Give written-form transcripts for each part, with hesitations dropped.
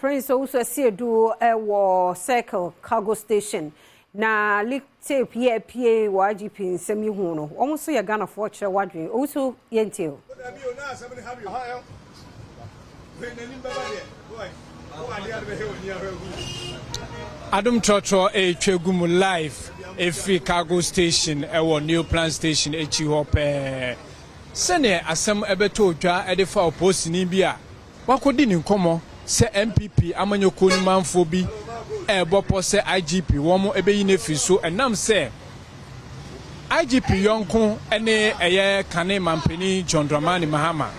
Prince Owusu Asiedu wɔ Circle Cargo Station na leak tape yi a apue wɔ IGP nsɛm yi ho no, wɔn nso yɛ Ghanafoɔ kyerɛ w'adwene. Owusu, yɛntie o. Adom trɔtrɔ ɛretwa gu mu live ɛfiri cargo station ɛwɔ New Plan Station akyi hɔ pɛɛ. Sɛdeɛ asɛm ɛbɛtɔ dwa de fa ɔpolisini bi a wakɔdi ne nkɔmmɔ sɛ NPP amanyɔkuo no manfoɔ bi ɛrebɔ pɔ sɛ IGP wɔn ɛbɛyi no afiri so ɛnam sɛ IGP yɔnko ne ɛyɛ kane mampanin John Dramani Mahama.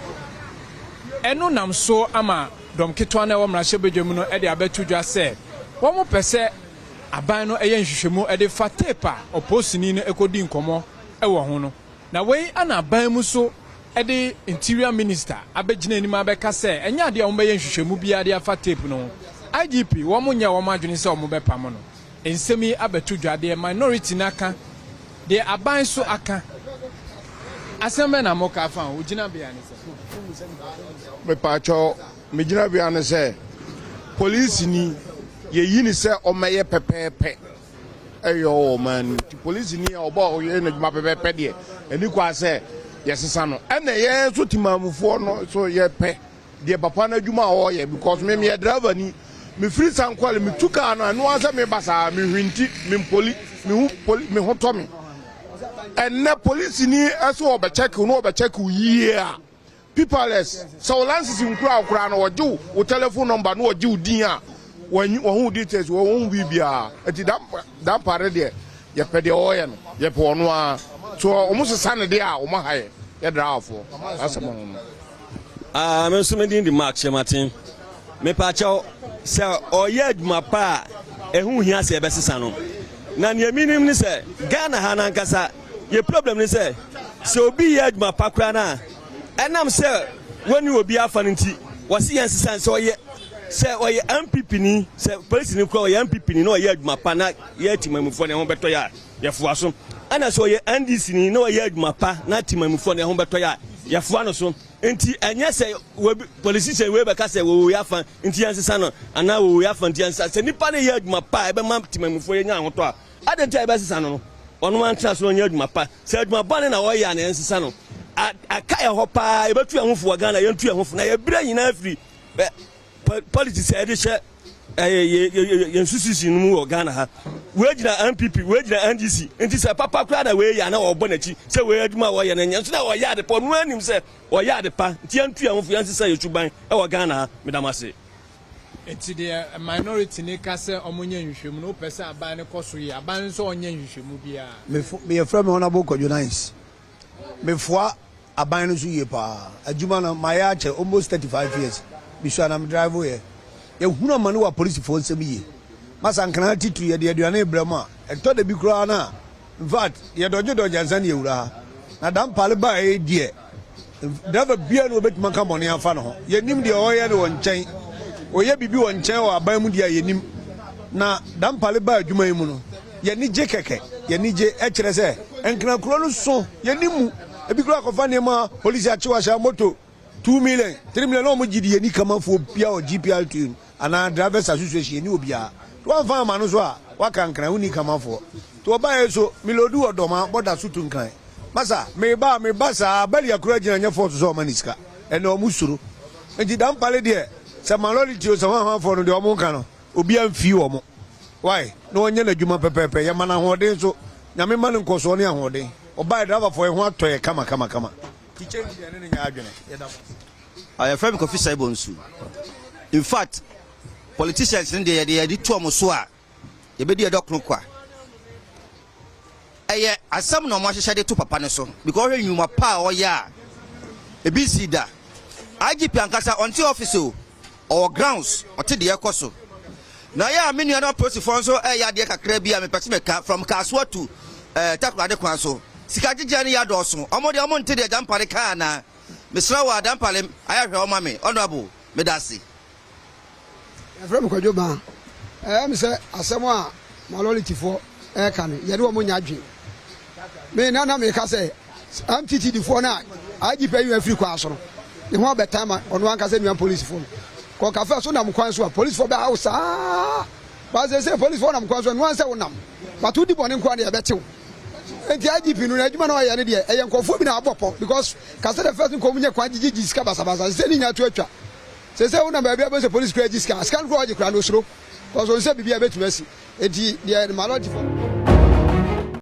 Ɛno nam so ama dɔm ketewa no a ɛwɔ mmarahyɛbadwam no de abɛto dwa sɛ wɔn pɛ sɛ aban no ɛyɛ nhwehwɛmu de fa tape a ɔpolisini no kɔdi nkɔmmɔ wɔ ho no. Na wei ana aban mu so de Interior Minister abɛgyina anim abɛka sɛ ɛnyɛ adeɛ a wɔbɛyɛ nhwehwɛmu biara de afa tape no ho. IGP, wɔn nyɛ wɔn adwene sɛ wɔbɛpam no. Nsɛm yi abɛto dwa, deɛ minority no aka, deɛ aban so aka. Asɛm bɛn na moka afa ho? Wo gyinabea ne sɛ? Mepaakyɛw, me gyinabea ne sɛ, polisini, yɛyi no sɛ ɔmmɛyɛ pɛpɛɛpɛ. Ɛyɛ wɔ ɔman no mu nti polisini a ɔbɔ ɔyɛ n'adwuma pɛpɛɛpɛ deɛ ɛni kwa sɛ yɛsesa no. Ɛna yɛn nso temammufoɔ no nso yɛpɛ deɛ papa no adwuma a ɔreyɛ because me meyɛ driver ni, mefiri Sankwale metu kaa no a ɛno ara sɛ meba saa mehwinti mempoli mehu poli me ho tɔ me. Ɛnnɛ polisini ɛso ɔbɛkyɛke wo na ɔbɛkyɛke wo yie a Paperless, Sɛ wo license nkura wo koraa no wɔgye wo wo telephone number na wɔgye wo din a wɔn wɔn ho details wɔn ho biribiara nti dampa no deɛ yɛpɛ deɛ ɔyɛ no yɛpɛ ɔno ara so wɔn sesa ne deɛ a wɔn aha yɛ yɛ driverfoɔ asɛm ho no. Ah, me nso me din de Mark Kyerematen. Mepaakyɛw, sɛ ɔyɛ adwuma pa a, ɛho hia sɛ yɛbɛsesa no. Na nea menim ne sɛ, Ghana ha no ankasa, yɛ problem ne sɛ, sɛ obi yɛ adwuma pa koraa no a, ɛnam sɛ wɔnni obi afa no nti, wɔse yɛn sesa no. Sɛ ɔyɛ sɛ ɔyɛ NPP ni, sɛ polisi ni koraa ɔyɛ NPP ni na ɔyɛ adwuma pa na yɛ timamufoɔ na ɛho bɛtɔ yɛ a, yɛfoa so. Ɛna sɛ ɔyɛ NDC ni na ɔyɛ adwuma pa na timamufoɔ na ɛho bɛtɔ yɛ a, yɛfoa no so. Nti ɛnyɛ sɛ wɔbi politician wei bɛka sɛ wɔwɔ wei afa nti yɛnsesa no anaa wɔwɔ wei afa nti yɛnsesa. Sɛ nipa no yɛ adwuma pa a ɛbɛma timamufoɔ yɛnya ahotɔ a, adɛn nti a yɛbɛsesa no no? Ɔno antena so na ɔnyɛ adwuma pa. Sɛ adwuma bɔne na ɔyɛ a na yɛnsesa no. Aka yɛn hɔ paa, yɛbɛtu yɛn ho fo wɔ Ghana, yɛntu yɛn ho fo na yɛbrɛ nyinaa firi politics a yɛde hyɛ yɛn susisi no mu wɔ Ghana ha. Wei gyina NPP, wei gyina NDC, nti sɛ papa koraa na wei yɛ a na ɔbɔ n'akyi sɛ wei adwuma a wɔyɛ no nyɛ, nso na ɔyɛ ade pa, ɔno anim sɛ ɔyɛ ade pa, nti yɛntu yɛn ho fo, yɛnsesa yɛn suban wɔ Ghana ha. Meda mo ase. Nti deɛ minority no ka sɛ ɔmo nyɛ nhwehwɛmu no, wopɛ sɛ aban no kɔ so yɛ, aban no nso ɔnyɛ nhwehwɛmu biara. Me yɛfrɛ me Honourable Kwadwo Nice. Mefoa aban no so yie paa. Adwuma no mayɛ akyɛ almost 35 years. Mesua na me drive yɛ. Yɛhunu amane wɔ apolisifoɔ nsam yie. Masa Nkran titiri yɛde aduane rebrɛ mo a, ɛtɔ da bi koraa no a, in fact yɛdɔgye dɔgye ansa na yɛwura ha. Na Dampare baeɛ yi deɛ, Driver biara ni obetumi aka bɔne afa ne ho. Yɛnim deɛ ɔyɛ no wɔ nkyɛn. Ɔyɛ biribi wɔ nkyɛn wɔ aban mu deɛ a yɛnim. Na Dampare baa adwuma yi mu no, yɛn gye kɛkɛ. Yɛn gye kyerɛ sɛ Nkran kuro no so, yɛnim mu. Ebi koraa akɔfa nneɛma polisi akye wahyɛ moto 2 million, 3 million na wɔn gye di yɛni kamafoɔ biara wɔ GPRT no anaa Drivers Association yɛni obiara. Nti wɔamfa ama no so a, waka Nkran wonni kamafoɔ. Nti wɔbaeɛ so, melodu wɔ Dɔma bɔda so tu Nkran. Masa, meba a, meba saa, Balia koraa gyina nyɛ force sɛ ɔma ne sika. Ɛnɛ ɔmo suro. Nti Dampare deɛ, sɛ minority o, sɛ hwanhwanfoɔ no deɛ ɔmo nka no, obiara mfii ɔmo. Why? Na ɔnyɛ n'adwuma pɛpɛɛpɛ. Yɛma no ahoɔden nso. Nyame mma no nkɔsoɔ ne ahoɔden. Ɔbaeɛ driverfoɔ yɛn ho atɔ yɛ kama kama kama. Nti change deɛ ɛne no nyɛ adwene. Yɛda mo ase. Ah, yɛfrɛ me Kofi Saibo Nsu. In fact, politicians no deɛ yɛde yɛde to wɔn so a, yɛbɛdi ɛdɔ kono kwa. Ɛyɛ asɛm na wɔahyehyɛ de to papa no so because ɔhwɛ nnwuma pa a ɔyɛ a ebi nsii da. IGP ankasa ɔnte office o, ɔwɔ grounds, ɔte deɛ ɛkɔ so. Na ɛyɛ a me nuanom apolisifoɔ nso ɛyɛ adeɛ kakra bi a mepɛ sɛ meka from Kasoa to eh, Takoradi kwan so. Sika gyegyeɛ no yɛ adɔɔso. Wɔn deɛ wɔn nte deɛ Dampare kaa anaa? Mesrɛ wo a Dampare ayɛ hwɛ hɔ ma me. Honourable, meda ase. Yɛfrɛ me Kwadwo Baa. Ɛyɛ me sɛ asɛm a Malolitifoɔ reka no, yɛne wɔn nyɛ adwene. Me na na meka sɛ MTTD foɔ no a IGP ayi wɔn afiri kwan so no, ne ho abɛtan ma ɔno ankasa nua polisifoɔ no. Kɔ ka first wonam kwan so a policefoɔ bɛha wo saa. But seesei policefoɔ nam kwan so a ɛno ara sɛ wonam. But wodi bɔne nko ara deɛ yɛbɛkye wo. Enti IGP no n'adwuma na ɔyɛ no deɛ ɛyɛ nkurɔfoɔ bi na abɔ pɔ because ka sɛ the first nka wɔn nyɛ kwan gyigyi sika basabasa seesei ne nyinaa to atwa. Seesei wonam baabi a wobɛhu sɛ police koraa gye sika. Sika no koraa ɔgye koraa no osuro because ɔhu sɛ biribi a ɛbɛtumi asi. Enti deɛ malɔgyefoɔ.